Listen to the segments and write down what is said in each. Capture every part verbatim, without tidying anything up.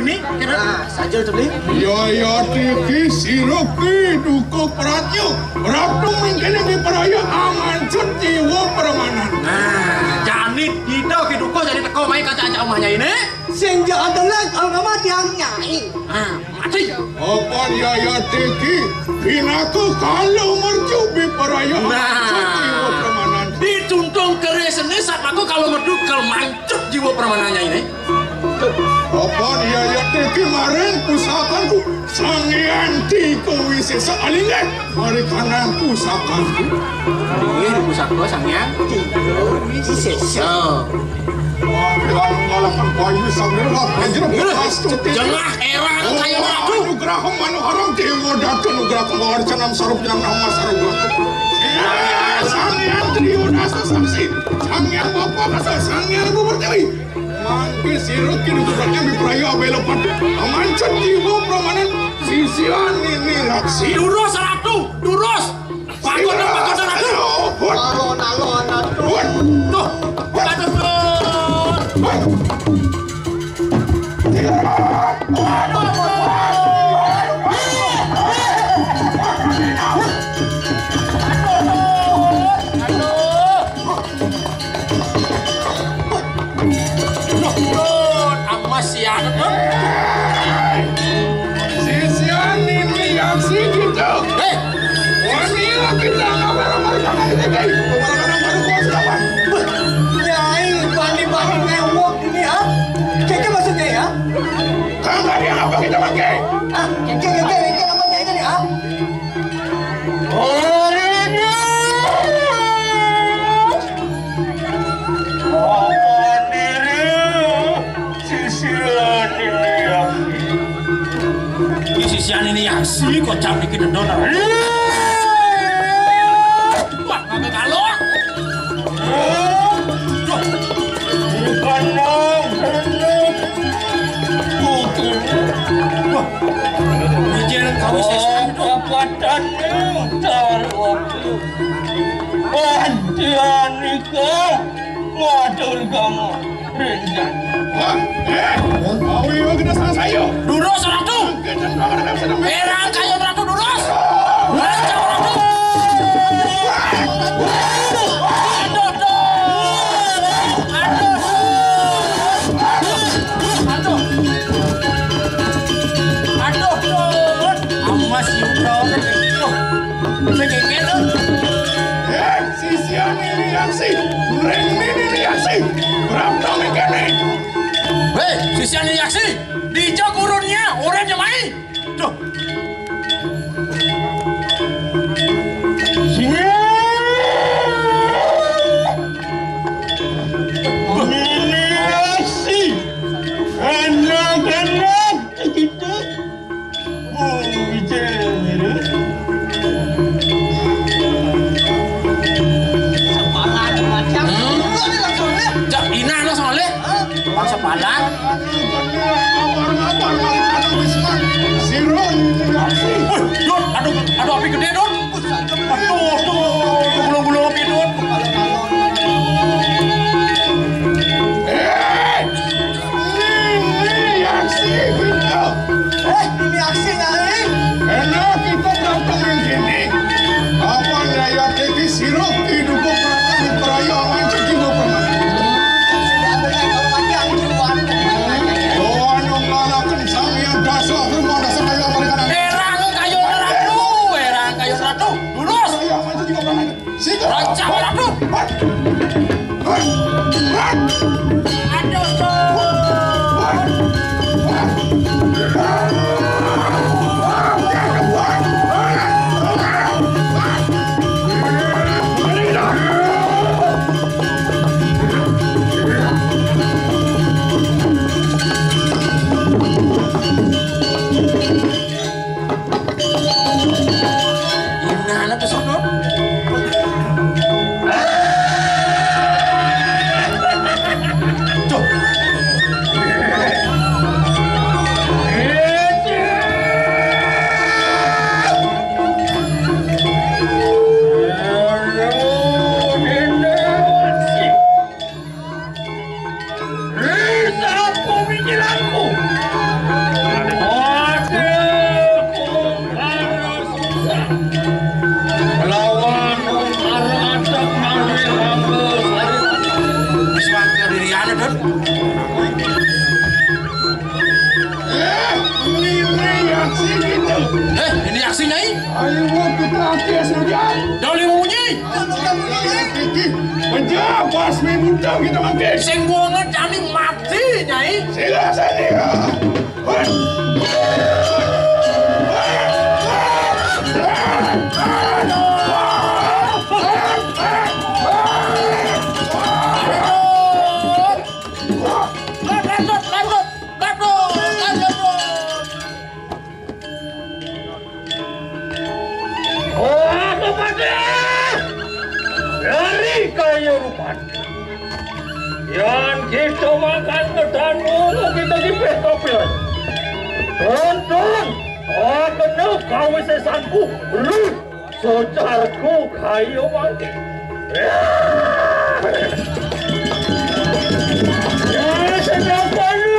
Nah, saja to, Bli. Yayatiki sira ki duka pratnya. Ratu mangkene mipraya amancut jiwa pramanan. Nah, jane dita ki duka jane teka mai kaca-kaca omah nyai ne. Sing ja adeleg alama tiang nyai. Nah, mati. Apa yayatiki pinaka kala mercu mipraya amancut jiwa pramanan. Dituntung kerisene satmaka kala mercu kal mancut jiwa pramanan nyai ne. Apa yayatiki maring pusakaku Sang Hyang Tika Wisesa alinggih marikanang pusakaku. Inggih, pusaka Sang Hyang Tika Wisesa. Ngalakan bayu sambil jengah erang kaya ratu. Nugraha manoharang dewa datu nugraha kawarcanan sarup jenang nama sarup. Sang Hyang Triyo Dasa Saksi, Sang Hyang Bapa Kasa, Sang Hyang Ibu Pertiwi. Mangke sira kidung suratnya mipraya abela pat. Amancut jiwa pramanan sisian ini raksi. Durus, Ratu, durus. Pakotan, pakotan, Ratu. Alon, alon, Ratu. Tuh, Ratu, tuh. Aduh, aduh, aduh. Duh, Dun, amas ya, Dun. Sisian ini yang si gitu. Hei, wani kita nggak bareng-bareng sama ini, guys. Bareng-bareng baru bos kawan. Nyai, bani-bani ngewok ini, ha? Keke maksudnya, ya? Kagak dia apa kita pakai? Ah, keke, keke, keke namanya ini, ha? Orangnya. Apa diri? Sisian ini ya. Ini sisian ini ya, si kocap dikit dodol. Wah, kagak kalau. Duh. Bukan dong. Wah. Ngejer kau sisian itu. Kekuatan mutar waktu. Pantianika. Waduh, kamu. Rinjan. Wah, eh, awi wa kita salah sayo. Durus, Ratu. Kita nggak ada sedang. Erang kayo, Ratu, durus. Durus, Ratu. Aduh, aduh. Aduh. Aduh. Aduh, aduh. Awas, yuk, dong. Tuh. Begini, tuh. Eh, sisian ini aksi. Ring ini aksi. Berapa mikirnya? Hei, sisian ini aksi. Dijak gurunnya, orangnya main. Tuh. Ini aksi. Enak-enak. Gitu. Oh, bicara. Sepalan macam. Hmm. Ini langsung, ya? Cak, inah lo soalnya. Hah? Bang sepalan. Sirun. Wih, Dut, aduh, aduh, api gede, Dut. Aduh, tuh, gulung-gulung api, Dut. Eh, ini, ini aksi kita. Eh, ini aksi, Nyai. Enak kita berantem yang gini. Apa nilai T V sirup hidup perayaan, cek jiwa permainan. Doa nunggalaken Sang Hyang Dasa Brahma Dasa Kayu Amerika. Erang kayu ratu, erang kayu ratu. Lurus. Rancak ratu. Aduh, tuh. Gimana tuh, Sono? Tuh. Nyai. Ayo, kita angkis, Raja. Dali munyi. Raja, pas mi muntah kita angkis. Sing wonge jani mati, Nyai. Sila saja. Lanjut, lanjut, lanjut. Lanjut, lanjut. Oh, aku mati. Dari kayu rupan. Yan kita makan ketanmu, kita di pesta pion. Tonton, aku nak kau sesanku. Ruh, socarku kayu mati. Ya, sedang panas.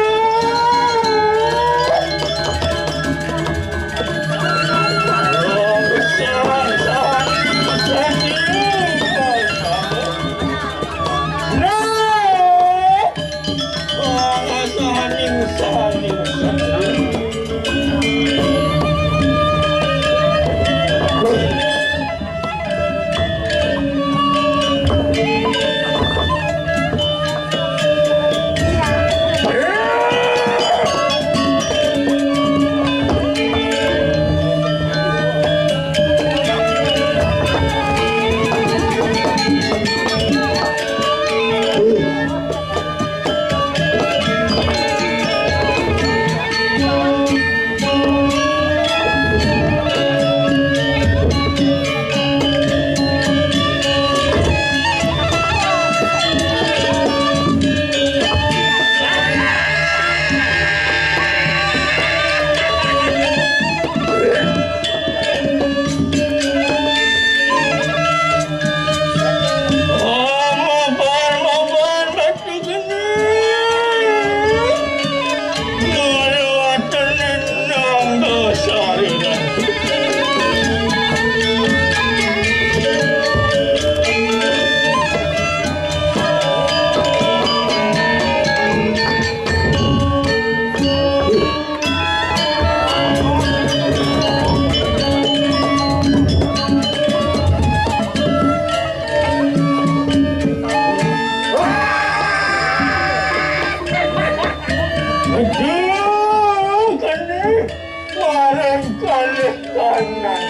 Aduh, kene, bareng kalih kanan.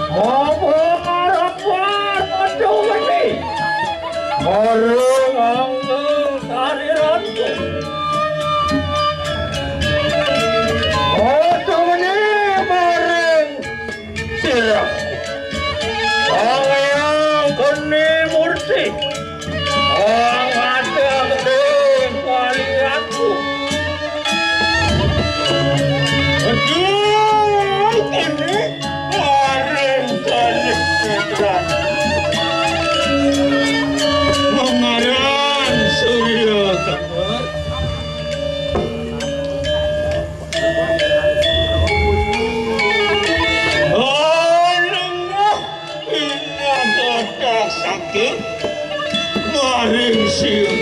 Apa harapan aduh ini? Bareng angel kariranku. Aduh ini bareng sirah. Sang Hyang Geni Murti. Wong wadon ning walianku. Aduh, kene maring kalih putra. Mamaran Surya Kembar. Oh, lengah. Pinangkota sakit maring siung.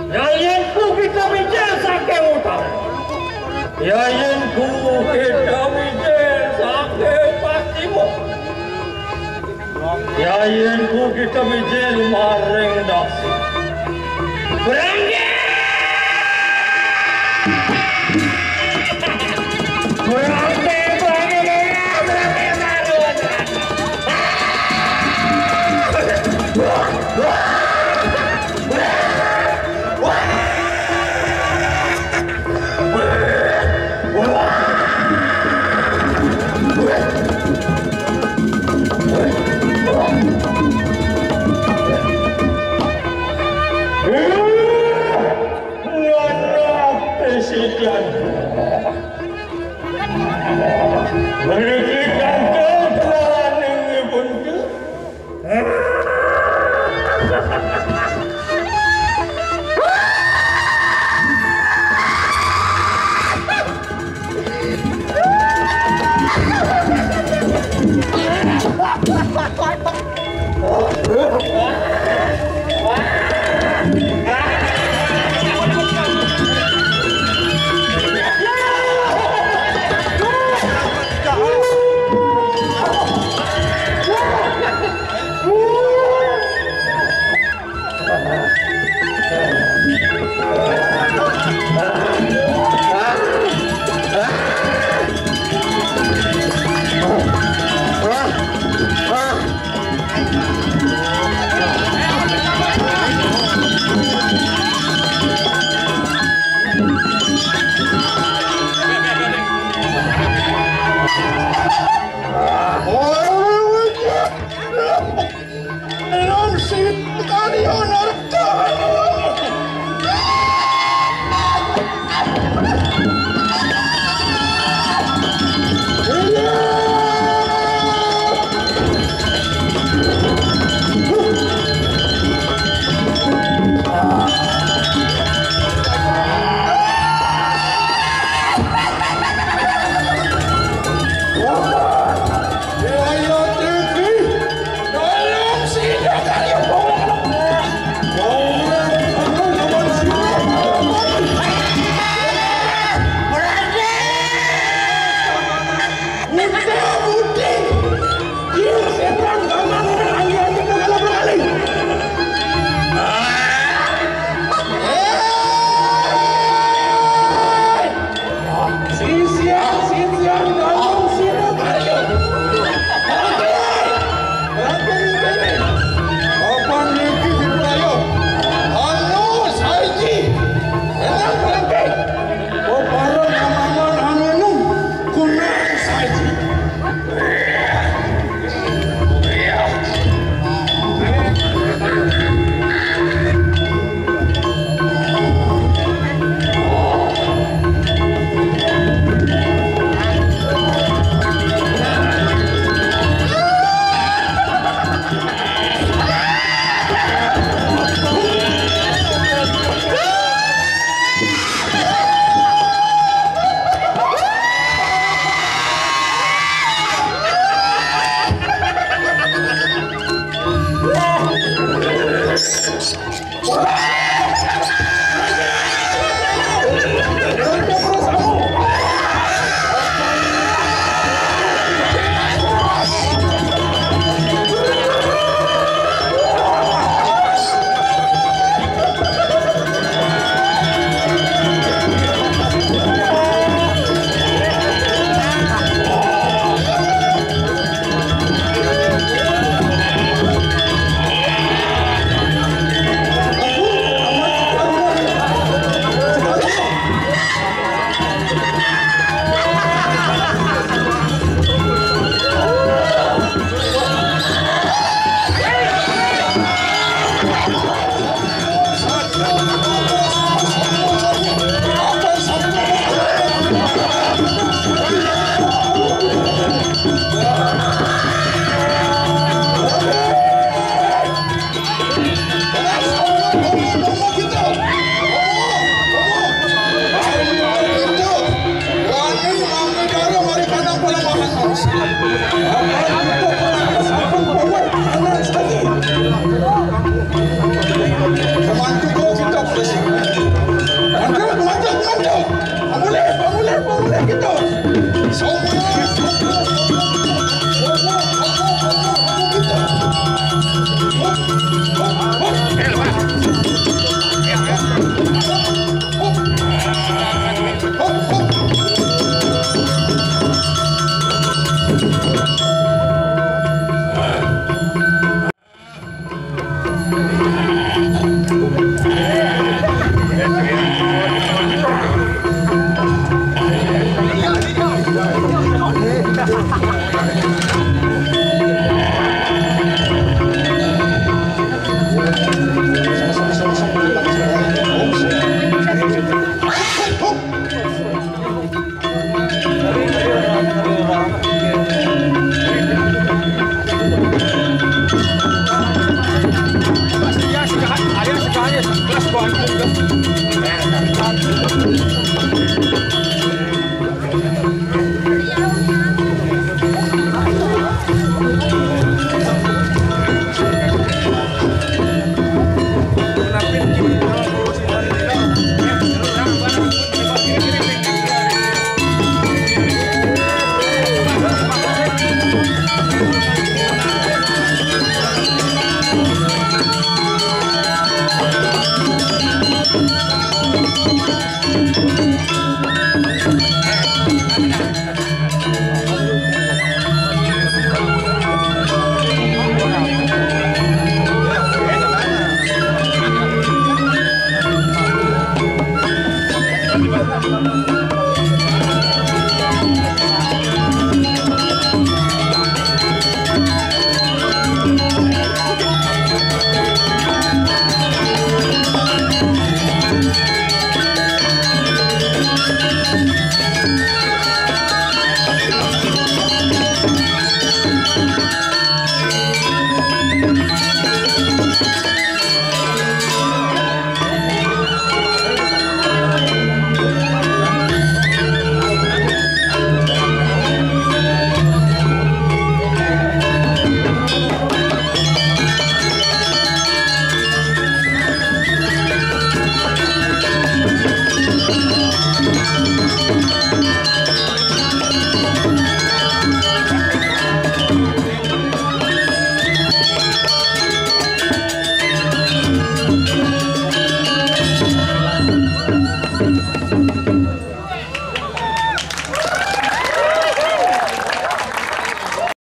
Yayanku kita bicara saking utara. Yayanku kita bicara Yayan ku kita mijil maring dasi. Berangkat! Berangkat, berangkat, berangkat, berangkat. Presiden. Mereka kantor pelaning pun tu.